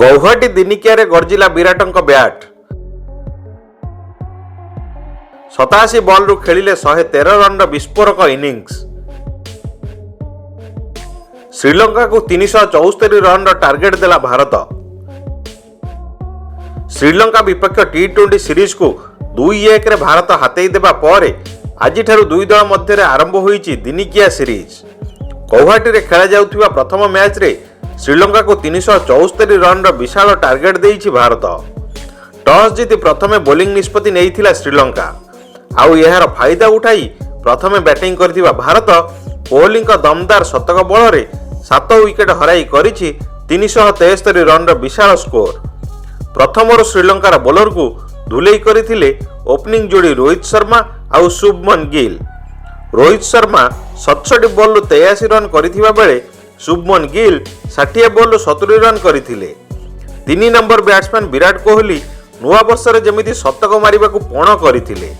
ଗୌହାଟୀ ଦିନିକିଆରେ ଗର୍ଜିଲା ବିରାଟଙ୍କ ବ୍ୟାଟ୍। 87 ବଲ୍ରୁ ଖେଳିଲେ 113 ରନ୍ର ବିସ୍ଫୋରକ ଇନିଂସ। ଶ୍ରୀଲଙ୍କାକୁ 374 ରନ୍ର ଟାର୍ଗେଟ୍ ଦେଲା ଭାରତ। ଶ୍ରୀଲଙ୍କା ବିପକ୍ଷ ଟି-20 ସିରିଜକୁ 2-1ରେ ଭାରତ ହାତେଇ ଦେବା ପରେ ଆଜିଠାରୁ ଦୁଇ ଦଳ ମଧ୍ୟରେ ଆରମ୍ଭ ହୋଇଛି ଦିନିକିଆ ସିରିଜ। ଗୌହାଟୀରେ ଖେଳାଯାଉଥିବା ପ୍ରଥମ ମ୍ୟାଚ୍ରେ ଶ୍ରୀଲଙ୍କାକୁ 374 ରନ୍ର ବିଶାଳ ଟାର୍ଗେଟ୍ ଦେଇଛି ଭାରତ। ଟସ୍ ଜିତି ପ୍ରଥମେ ବୋଲିଂ ନିଷ୍ପତ୍ତି ନେଇଥିଲା ଶ୍ରୀଲଙ୍କା। ଆଉ ଏହାର ଫାଇଦା ଉଠାଇ ପ୍ରଥମେ ବ୍ୟାଟିଂ କରିଥିବା ଭାରତ କୋହଲିଙ୍କ ଦମଦାର ଶତକ ବଳରେ 7 ୱିକେଟ୍ ହରାଇ କରିଛି 373 ରନ୍ର ବିଶାଳ ସ୍କୋର। ପ୍ରଥମରୁ ଶ୍ରୀଲଙ୍କାର ବୋଲରଙ୍କୁ ଧୁଲେଇ କରିଥିଲେ ଓପନିଂ ଯୋଡ଼ି ରୋହିତ ଶର୍ମା ଆଉ ଶୁଭମନ ଗିଲ୍। ରୋହିତ ଶର୍ମା 67 ବଲ୍ରୁ 83 ରନ୍ କରିଥିବା ବେଳେ ଶୁଭମନ ଗିଲ୍ 60 ବଲ୍ରୁ 70 ରନ୍ କରିଥିଲେ। ତିନି ନମ୍ବର ବ୍ୟାଟ୍ସମ୍ୟାନ୍ ବିରାଟ କୋହଲି ନୂଆବର୍ଷରେ ଯେମିତି ଶତକ ମାରିବାକୁ ପଣ କରିଥିଲେ।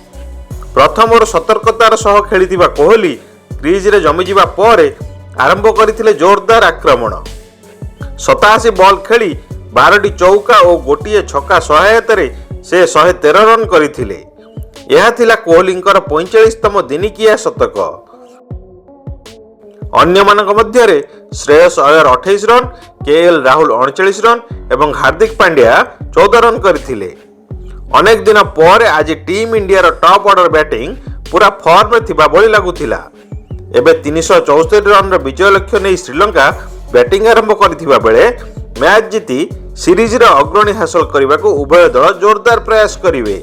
ପ୍ରଥମରୁ ସତର୍କତାର ସହ ଖେଳିଥିବା କୋହଲି କ୍ରିଜ୍ରେ ଜମିଯିବା ପରେ ଆରମ୍ଭ କରିଥିଲେ ଜୋରଦାର ଆକ୍ରମଣ। 87 ବଲ୍ ଖେଳି 12ଟି ଚୌକା ଓ ଗୋଟିଏ ଛକା ସହାୟତାରେ ସେ 113 ରନ୍ କରିଥିଲେ। ଏହା ଥିଲା କୋହଲିଙ୍କର 45ତମ ଦିନିକିଆ ଶତକ। ଅନ୍ୟମାନଙ୍କ ମଧ୍ୟରେ Shreyas Iyer 28 run, K L Rahul 39 run ଏବଂ ହାର୍ଦ୍ଦିକ ପାଣ୍ଡ୍ୟା 14 ରନ୍ କରିଥିଲେ। ଅନେକ ଦିନ ପରେ ଆଜି ଟିମ୍ ଇଣ୍ଡିଆର ଟପ୍ ଅର୍ଡର ବ୍ୟାଟିଂ ପୁରା ଫର୍ମରେ ଥିବା ଭଳି ଲାଗୁଥିଲା। ଏବେ 374 ରନ୍ର ବିଜୟ ଲକ୍ଷ୍ୟ ନେଇ ଶ୍ରୀଲଙ୍କା ବ୍ୟାଟିଂ ଆରମ୍ଭ କରିଥିବା ବେଳେ ମ୍ୟାଚ୍ ଜିତି ସିରିଜର ଅଗ୍ରଣୀ ହାସଲ କରିବାକୁ ଉଭୟ ଦଳ ଜୋରଦାର ପ୍ରୟାସ କରିବେ।